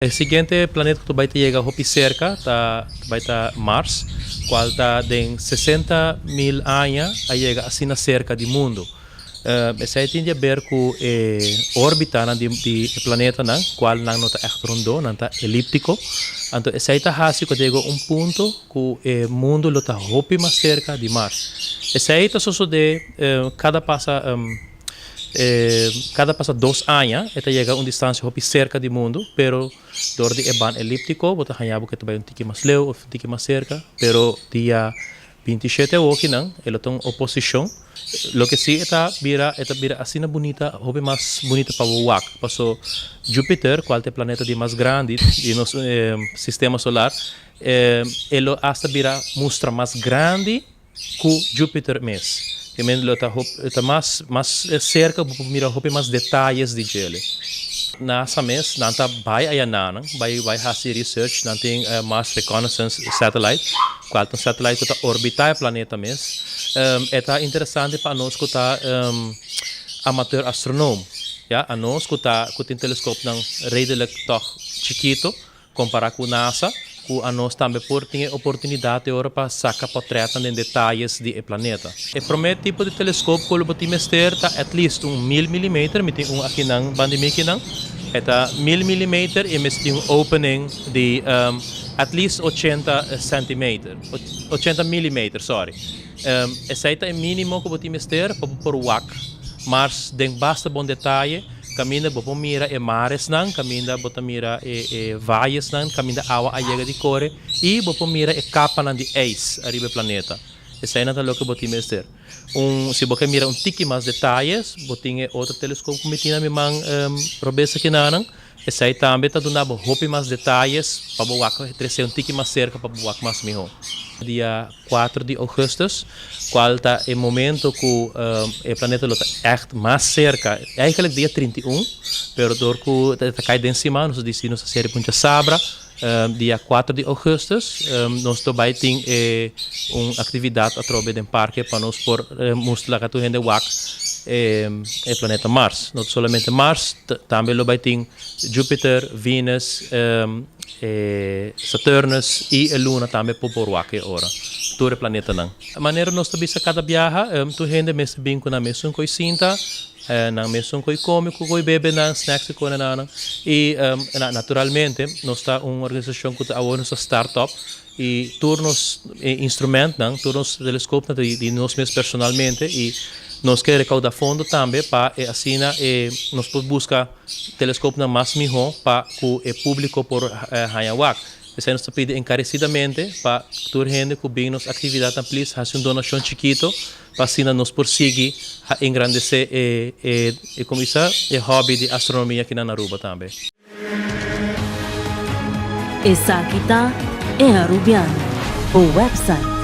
E siguiente planeta ku ta bai ta yega hopi serka ta bai ta Mars, kual ta den 60.000 aña a yega asina serka di mundu. Esei tin di aber ku e orbitanan di di e planetanan, kual nan no ta ègt rondó, nan ta elíptiko. Anto esei ta hasi ku ta yega un punto ku e mundu lo ta hopi mas serka di Mars. Esei ta sosodé kada pasa kada pasa dos aña e ta yega un distansia hopi serka di mundu, pero dor di e ban elíptiko bo ta haña bo ku e ta bai un tiki mas leu òf un tiki mas serka, pero dia 27 awokinan e lo ta un oposishon. Loke si e ta bira, e ta bira asina bunita, hopi mas bunita pa bo wak. Paso Jupiter, kual ta e planeta di mas grandi di nos sistema solar, e lo asta bira mustra mas grandi ku Jupiter mes. Te men lo ta hop, ta mas mas serka bo por mira hopi mas detayes di djele. NASA mes nan ta bai ayanan, bai bai hasi research, nan tin Mars Reconnaissance Satellite, kual ta un satellite ku ta orbitá e planeta mes. E ta interesante pa anos ku ta amateur astronoom, ya, anos ku ta ku tin teleskopnan redelijk tòg chikito kompará ku NASA, ku anos tambe por tin e oportunidat e ora pa saka pòtrètnan den detayes di e planeta. E promé tipo di teleskop ku lo bo tin mester ta at least un 1000 milimeter, mi tin un akinan banda di mi akinan, e ta 1000 milimeter i mester tin un opening di at least 80 centimeter, 80 milimeter, sorry. Esei ta e mínimo ku bo tin mester pa bo por wak Mars den basta bon detaye. Kaminda bo por mira e maresnan, kaminda bo ta mira e e vallesnan, kaminda awa a yega di kore, i bo por mira e kapanan di ijs ariba e planeta. Eseinan ta loke bo tin mester. Un, si bo ke mira un tiki mas detayes, bo tin e otro teleskop ku mi tin na mi man robes akinanan. Esei tambe ta duna bo hopi mas detayes pa bo wak trese un tiki mas serka pa bo wak mas mihó. Dia 4 di ougùstùs, kual ta e momento ku e planeta lo ta ègt mas serka, eigentlik dia 31, pero dor ku e ta kai den siman nos a disidi nos ta seri puncha sabra, dia 4 di ougùstùs nos lo bai tin e un aktividat atrobe den parke pa nos por mustra laga tur hende wak e planeta Mars. No solamente Mars, tambe lo bai tin Jupiter, Venus, Saturnus i e luna tambe por por wak e ora. Tur e planetanan. Manera nos ta bisa kada biaha, tur hende mester bin ku nan mesun koi sinta, nan mesun koi kome ku koi bebe nan, snacks i koi nan. I naturalmente nos ta un organisashon ku ta awor nos ta start up i tur nos instrumentnan, tur nos teleskopnan ta di nos mes personalmente i nos ke rekouda fondo tambe pa e asina e nos por buska teleskopnan mas mihó pa ku e públiko por haña wak. P'esei nos ta pidi enkaresidamente pa tur hende ku bin nos aktividatnan plis hasi un donashon chikito pa asina nos por sigui engrandesé e e komo bisa e hòbi di astronomia aki na Aruba tambe. Esaki ta E Arubiano, bo website.